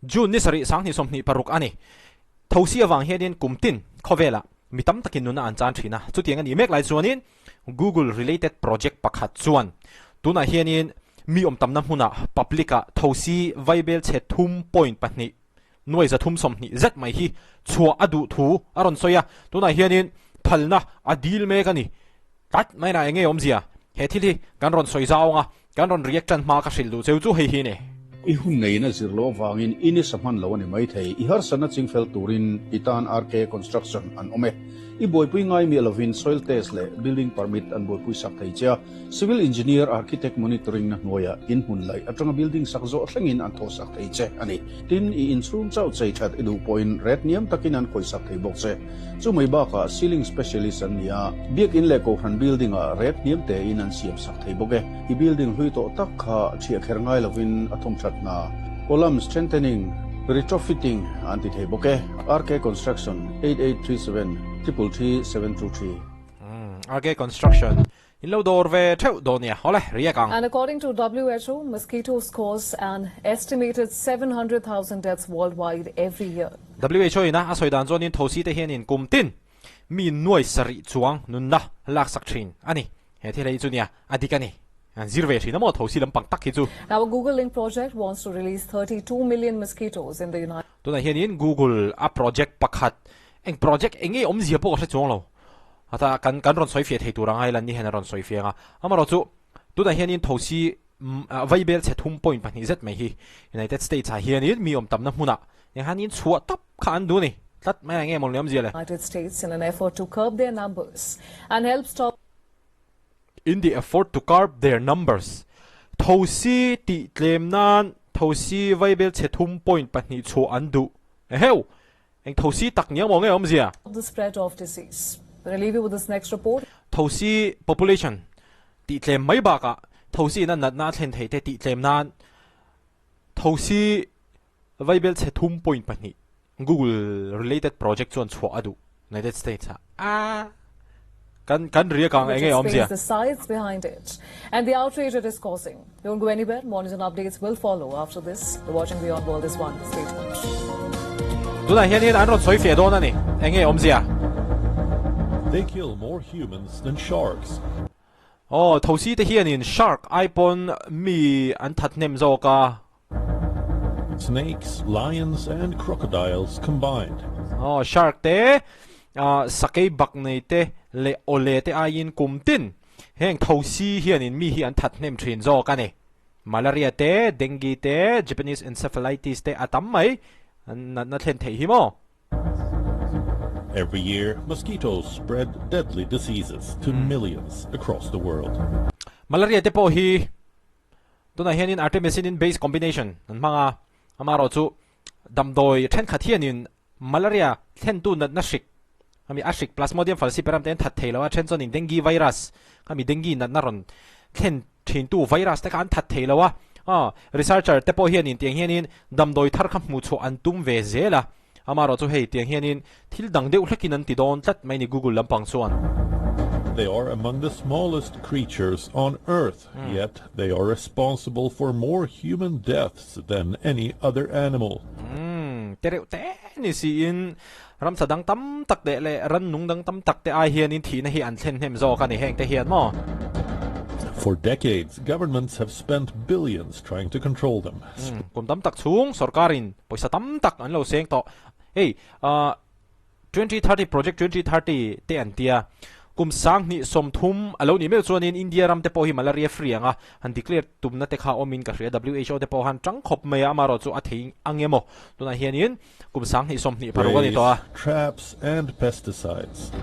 June ni sarih 2026 a ni. Thosi avang hianin kum tin khawvelah mi tam takin nuna an chan thin a, chutiang a nih mek lai chuanin Google related project pakhat chuan tunah hianin mi awm tamna hmunah public ah thosi vaibel chhe thum point pahnih nuai 320 zet mai hi chhuah a duh thu a rawn sawi a, tunah hianin phalna a dil mek a ni. Tlat mai na enge awmzia? He thil hi kan rawn sawi zau anga kan rawn react tan hma ka hrilh duh cheu chu hei hi ni. I hun neiin a zir loh avangin i nisa hman lo a ni maithei. I harsatna chingfel turin i tan RK Construction an awm e. I buaipui ngai miah lovin soil test leh building permit an buaipui sak thei che a. Civil engineer, architect monitoring na hnuaiah in hmun laih atanga building sak zawh thlengin an thawh sak thei che a ni. Tin, i inchhung chauh chei that i duh pawhin ret hniam takin an khawih sak thei bawk che. Chu mai bakah ceiling specialist an ni a, biakin leh kohhran building ah ret hniam tein an siam sak thei bawk e. I building hlui tawh tak kha thiah kher ngai lovin a thawm that hna, column strengthening, retrofitting an ti thei bawk e. RK Construction, 8837 333 723. RK Construction in lo dawr ve theuh dawn nia, awle riak ang. And according to WHO, mosquitoes cause an estimated 700,000 deaths worldwide every year. WHO ina a sawi dan chuanin thosi te hianin kum tin mi nuai sarih chuang nunna lak sak thin a ni. He thil hei chu nia a dik a ni. An zir ve thin a maw thosi lampang tak hi chu. Now a Google Link project wants to release 32 million mosquitoes in the United. Tunah hianin Google a project pakhat eng project eng nge awmzia pawh ka hre chuang lo. Ata kan kan rawn sawi fiah thei tur anga helan ni hian a rawn sawi fiang a. Amaherawh chu tunah hianin thosi vaibel chhe thum point pahnih zet mai hi United States ah hianin mi awm tamna hmunah eng hianin chhuah tawp kha an duh a ni. Tlat mai a eng nge mawlni awmzia le? United States in an effort to curb their numbers and help stop. In the effort to curb their numbers, thosi tih tlem nan thosi vaibel chhe thum point pahnih chhuah an duh. Eheu! Eng thosi tak nia maw nge awmzia? The spread of disease. We'll leave you with this next report. Thosi population tih tlem mai bakah thosi ina natna a thlen thei te tih tlem nan thosi vaibel chhe thum point pahnih Google related project chuan chhuah a duh United States ah. Ah! Kan kan riak ang Which enge awmzia? explains the science behind it and the outrage it is causing. Don't go anywhere. Mornings and updates will follow after this. You're watching Beyond World is One. Stay tuned. Tunah hianin an rawn sawi fiah dawn a ni. Enge awmzia? They kill more humans than sharks. Aw, thosi te hianin shark ai pawn mi an that hnem zawk a. Snakes, lions and crocodiles combined. Aw, shark te, sakei bak nei te leh awle te aiin kum tin Heng thosi hianin mi hi an that hnem thin zawk a ni. Malaria te, dengue te, Japanese encephalitis te a tam mai natna thlen theih hi maw? Every year, mosquitoes spread deadly diseases to millions across the world. Malaria te pawh hi tunah hianin artemisinin based combination an hmang a, amaherawh chu damdawi thenkhat hianin Malaria thlentu natna hrik, khami a hrik Plasmodium falciparum te an that thei lo a, then chuanin dengue virus, khami dengue natna rawn thlen thintu virus te kha an that thei lo a, aw researcher te pawh hianin tiang hianin damdawi thar kha hmuh chhuah an tum ve zel a, amaherawh chu hei tiang hianin thil dang deuh hlekin an ti dawn tlat mai ni Google lampang chuan. They are among the smallest creatures on earth, yet they are responsible for more human deaths than any other animal. Umm, te reuh te ni siin ramsa dang tam tak te leh rannung dang tam tak te ai hianin thihna hi an thlen hnem zawk a ni heng te hian maw? For decades, governments have spent billions trying to control them. Umm, kum tam tak chhung sorkarin pawisa tam tak an lo seng tawh. Hei, ah, 2030 Project 2030 te an tia. Kum 2030 a lo nih meuh chuanin India ram te pawh hi malaria free anga han declare tumna te kha awmin ka hria. WHO te pawh han tang khawp mai a, amaherawh chu a thei ang emaw tunah hianin kum 2026 a ni tawh a. Traps and pesticides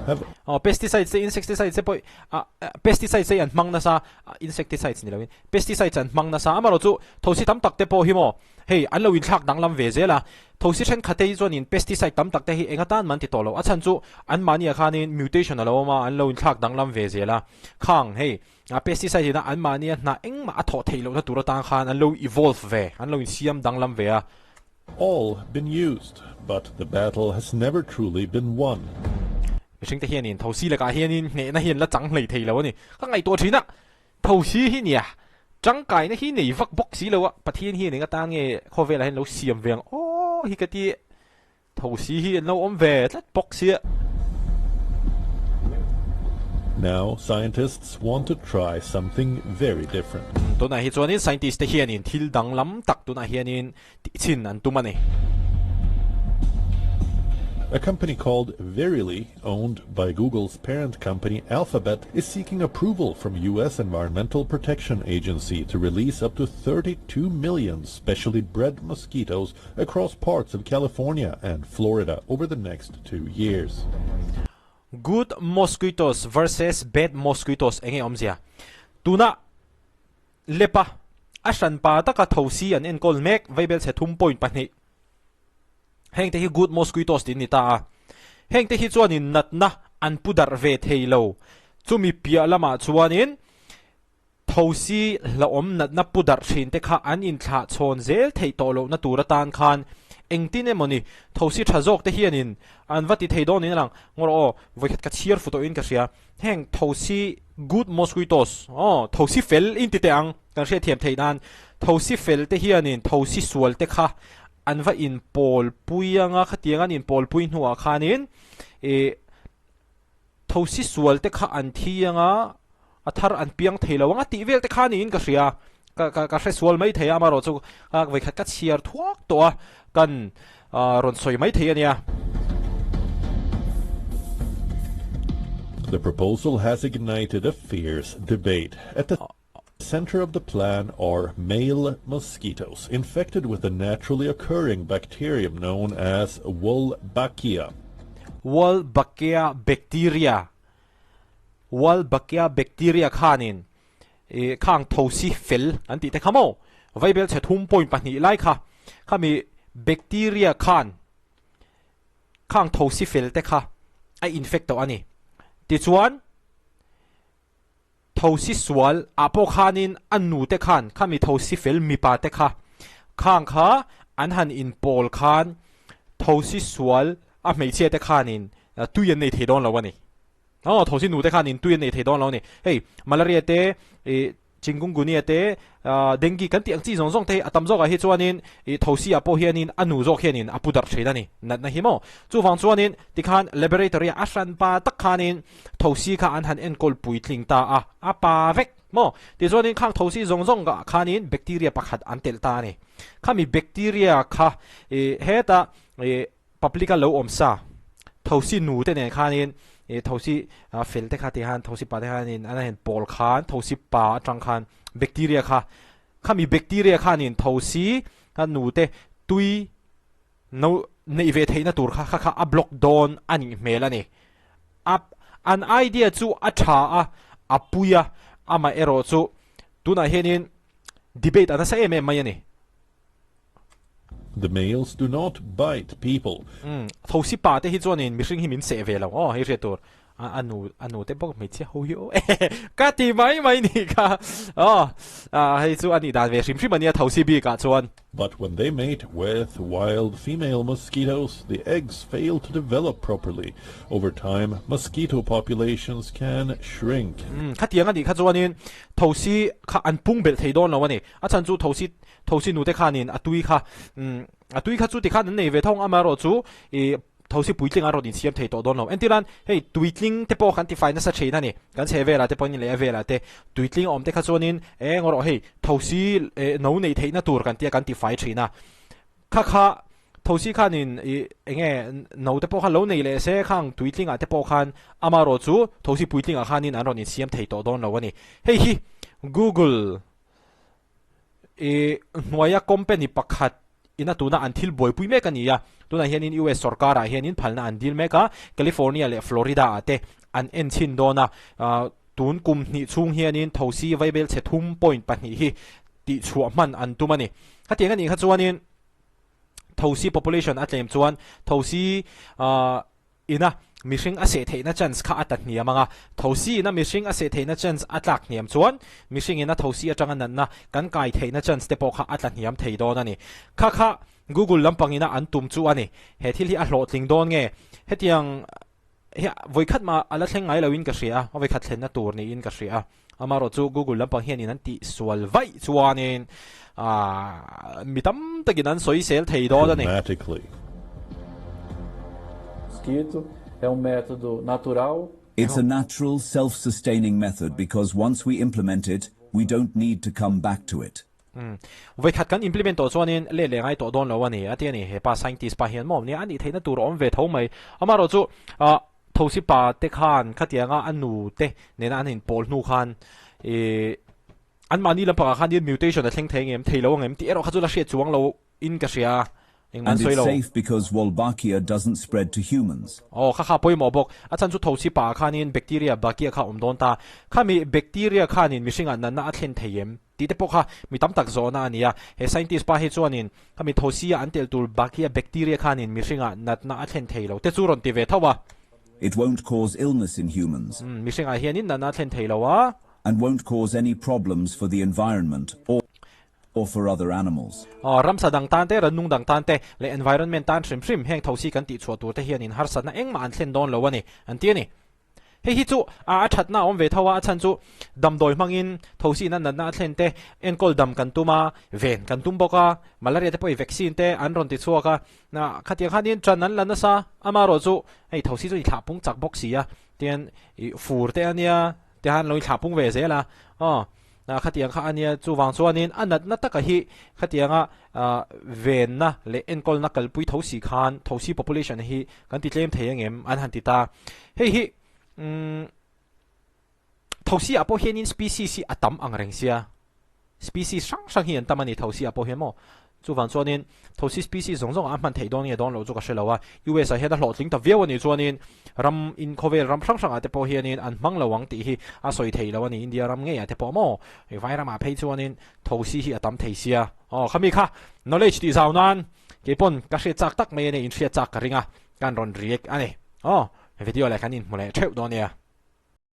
have. Aw pesticides te insecticides te pawh ah pesticides te hi an hmang nasa insecticides ni loin pesticides an hmang nasa amaherawh chu thosi tam tak te pawh hi maw Hei, an lo inthlak danglam ve zel a, thosi thenkhat te hi chuanin pesticide tam tak te hi eng atan man ti tawh lo, a chhan chu anmahniah khanin mutation a lo awm a, an lo inthlak danglam ve zel a, khang hei pesticide ina anmahnia hna engmah a thawh theih lohna tur atan khan an lo evolve ve, an lo insiam danglam ve a. All been used, but the battle has never truly been won. Mihring te hianin thosi lakah hianin hnehna hi an la chang hlei thei lo a ni. Ka ngaihtuah thin a, thosi hi nia. Tangkaina hi nei vak bawk si lo a, Pathian hian eng atan nge khawvelah hian lo siam ve ang aw hi ka ti Thosi hi an lo awm ve tlat bawk sia. Now scientists want to try something very different. Tunah hi chuanin scientist te hianin thil danglam tak tunah hianin tihchhin an tum a ni. A company called Verily, owned by Google's parent company Alphabet, is seeking approval from US Environmental Protection Agency to release up to 32 million specially bred mosquitoes across parts of California and Florida over the next 2 years. Good mosquitoes versus bad mosquitoes enge awmzia? Tuna lepa a hranpa taka thosi an enkawl mek vaibel chhe thum point pahnih. Heng te hi good mosquitoes tih an ni ta a. Heng te hi chuanin natna an pu darh ve thei lo. Chumi piah lamah chuanin Thosi hlauhawm natna pu darh thin te kha an inthlah chhawn zel theih tawh lohna tur atan khan engtin emaw ni thosi tha zawk te hianin an va ti thei dawn niin a lang. Ngawr aw, vawikhat ka chhiar fu tawhin ka hria. Heng thosi good mosquitoes aw, thosi fel in ti teh ang kan hriatthiam theih nan, thosi fel te hianin thosi sual te kha an va inpawl pui anga khatiang an inpawl pui hnuah khanin ih Thosi sual te kha an thi anga, a thar an piang thei lo anga tih vel te kha niin ka hria. Ka ka ka hre sual mai thei a, amaherawh chu ka vawikhat ka chhiar thuak tawh a, kan rawn sawi mai thei a nia. The proposal has ignited a fierce debate. At the center of the plan are male mosquitoes infected with a naturally occurring bacterium known as Wolbachia. Wolbachia bacteria Wolbachia bacteria khanin i khang thosi fel an tih te kha maw? Vaibel chhe thum point pahnih lai kha khami bacteria khan khang thosi fel te kha a infect tawh a ni. Tichuan. Thosi sual ah pawh khanin a nu te khan khami thosi fel mipa te kha khang kha an han in pawl khan thosi sual a hmeichhia te khanin tui an nei thei dawn lo a ni. Aw thosi nu te khanin tui an nei thei dawn lo a ni. Hei malaria te ih chingungunia te dengue kan tih ang chi zawng zawng te hi a tam zawkah hi chuanin ih thosi ah pawh hianin a nu zawk hianin a pu darh thin a ni natna hi maw. Chuvang chuanin tikhan laboratory ah a hranpa tak khanin Thosi kha an han enkawl puitling ta a, a pa vek maw? Tichuanin khang thosi zawng zawng ah khanin bacteria pakhat an telh ta a ni. Khami bacteria kha ih heta ih public a lo awm sa thosi nu te nen khanin ih thosi fel te kha ti khan thosi pa te khanin an han pawl khan thosi pa atang khan bacteria kha khami bacteria khanin thosi nu te tui No neih ve theihna tur kha kha kha a block dawn a nih hmel a ni. A an idea chu a tha a, a pui a, amah erawh chu tunah hianin debate a nasa em em mai a ni. The males do not bite people. Umm, thosi pa te hi chuanin mihring hi min seh ve lo aw, hei hriat tur. A nu a nu te bawk hmeichhia ho hi aw ka ti mai mai ni kha aw hei chu a nih dan ve hrim hrim a nia thosi bik ah chuan. But when they mate with wild female mosquitoes, the eggs fail to develop properly. Over time, mosquito populations can shrink. Umm khatiang a nih kha chuanin thosi kha an pung belh thei dawn lo a ni. A chhan chu thosi thosi nute khanin a tui kha umm a tui kha chu tikhan an nei ve thawng amaherawh chu ih Thosi puitling a rawn insiam thei tawh dawn lo. Entirhan, hei tuitling te pawh kan tifai nasa thin a ni. Kan chhe velah te pawhin leh a velah te tuitling a awm te kha chuanin eng erawh hei thosi eh no neih theihna tur kan tia kan tifai thin a. Kha kha thosi khanin ih eng nge no te pawh kha lo nei leh se khang tuitlingah te pawh khan amaherawh chu thosi puitlingah khanin an rawn insiam thei tawh dawn lo a ni. Hei hi Google I hnuaia company pakhat ina tuna an thil buaipui mek a ni a, tunah hianin US sorkarah hianin phalna an dil mek a, California leh Florida ah te an en chhin dawn a, tun kum hnih chhung hianin thosi vaibel chhe thum point pahnih hi tihchhuah hman an tum a ni. Hetiang a nih kha chuanin thosi population a tlem chuan thosi Ina mihring a seh theihna chance kha a ta hniam ang a, thosi ina mihring a seh theihna chance a tlak hniam chuan mihring ina thosi atanga natna kan kai theihna chance te pawh kha a tla hniam thei dawn a ni. Kha kha Google lampang ina an tum chu a ni. He thil hi a hlawhtling dawn nge? Hetiang. Hei vawikhat mah a la thleng ngai loin ka hria a, a vawikhat thlenna tur niin ka hria a. Amaherawhchu Google lampang hianin an tihsual vaih chuanin mi tam takin an sawisel thei dawn a ni. Dramatically. Mosquito é um método natural. It's a natural, self-sustaining method because once we implement it, we don't need to come back to it. Vawikhat kan implement tawh chuanin let leh ngai tawh dawn lo a ni, a ti a ni. He pa scientist pa hian maw nia a nih theihna tur a awm ve tho mai. Amaherawhchu Thosi pa te khan khatianga a nu te nena an inpawl hnu khan ih anmahni lampangah khan hian mutation a thleng thei ngem thei lo angem tih erawh kha chu la hriat chuang lo in ka hria a, engmah an And sawi it's lo. safe because Wolbachia doesn't spread to humans. Aw kha kha pawimawh bawk. A chhan chu thosi pa ah khanin bacteria bakia kha a awm dawn ta. Khami bacteria khanin mihringah natna a thlen thei em? Tih te pawh kha mi tam tak zawhna a ni a. He scientist pa hi chuanin khami thosia an telh tur bakia bacteria khanin mihringah natna a thlen thei lo te chu rawn ti ve tho a. It won't cause illness in humans. Umm, mihringah hianin natna a thlen thei lo a. And won't cause any problems for the environment or for other animals. Aw, ramsa dang tan te, rannung dang tan te, leh environment tan hrim hrim heng thosi kan tihchhuah tur te hianin harsatna engmah an thlen dawn lo a ni, an ti a ni. Hei hi chu a thatna a awm ve tho a, a chhan chu damdawi hmangin thosihna natna a thlen te enkawl dam kan tum a, ven kan tum bawk a, malaria te pawh i vaccine te an rawn ti chhuak a, khatiang khanin ṭan an la nasa, amaherawh chu hei thosi chu i thlah pung chak bawk si a, tihian i fur te a nia tihan lo i thlah pung ve zel a, aw khatiang kha a nia chuvang chuanin a natna taka hi khatianga venna leh enkawlna kalpui thosi khan thosi population hi kan ti tlem thei angem an han ti ta. Hei hi umm thosi ah pawh hianin species hi a tam ang reng sia species hrang hrang hi an tam a ni thosi ah pawh hian maw chuvang chuanin thosi species zawng zawng ah a hman theih dawn nge dawn loh chu ka hre lo a US ah hian a hlawhtling ta viau a nih chuanin ram in khawvel ram hrang hrang ah te pawh hianin an hmang lo ang tih hi a sawi theih loh a ni India ram ngei ah te pawh maw vai ram ah phei chuanin thosi hi a tam thei sia aw khami kha knowledge tih zau nan keipawn ka hriat chak tak mai a ni inhriat chak ka ring a kan rawn react a ni aw video leh kan inhmu leh theuh dawn nia.